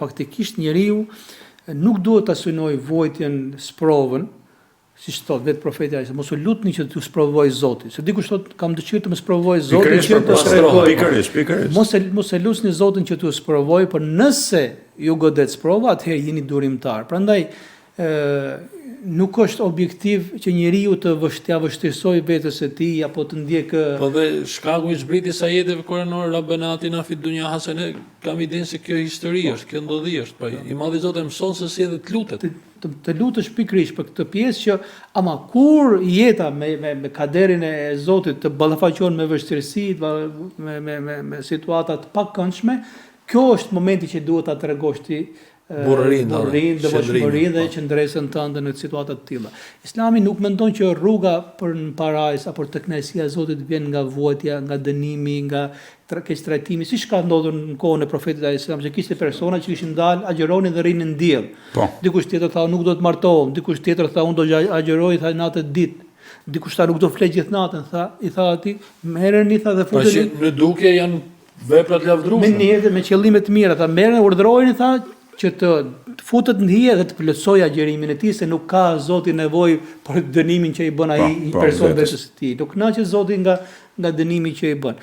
faktikisht njeriu nuk duhet ta synojë vuajtjen, sprovën, siç thotë vetë profeti alejhi selam, mos u lutni që t'ju sprovojë Zoti. Se dikush thotë kam dëshirë të më sprovojë Zoti që të tregoj. Pikërisht, pikërisht. Mos e mos e lusni Zotin që t'ju sprovojë, por nëse ju godet sprova, atëherë jini durimtar. Prandaj ë nuk është objektiv që njeriu të vështja vështirësojë vetes së tij apo të ndjekë Po dhe shkaku i zbritjes së ajeteve kuranore Rabbena atina fid dunya hasene kam idenë se kjo histori po. është, kjo ndodhi është, po i madhi Zot e mëson se si edhe të lutet. Të, të, të lutesh pikërisht për këtë pjesë që ama kur jeta me me me kaderin e Zotit të ballafaqon me vështirësi, me me me me situata të pakëndshme, kjo është momenti që duhet ta tregosh ti burrërinë, burrërinë, devotshmërinë dhe po. qëndresën tënde në situata të tilla. Islami nuk mendon që rruga për në parajsë apo te kënaqësia e Zotit vjen nga vuajtja, nga dënimi, nga keqtrajtimi, siç ka ndodhur në kohën e Profetit alejhi selam, që kishte persona që kishin dalë, agjëronin dhe rrinin në diell. Po. Dikush tjetër tha nuk do të martohem, dikush tjetër tha unë do agjëroj tha natë e ditë. Dikush tha nuk do fle gjithë natën, tha, i tha atij, merreni tha dhe pra futeni. Pra që në dukje janë vepra të lavdërueshme. Me nijete, me qëllime të mira, tha merreni, urdhërojeni tha që të futet në hije dhe të plotësojë agjërimin e tij se nuk ka Zoti nevojë për dënimin që i bën ai po, po, person vetes së tij. Nuk kënaqet Zoti nga nga dënimi që i bën.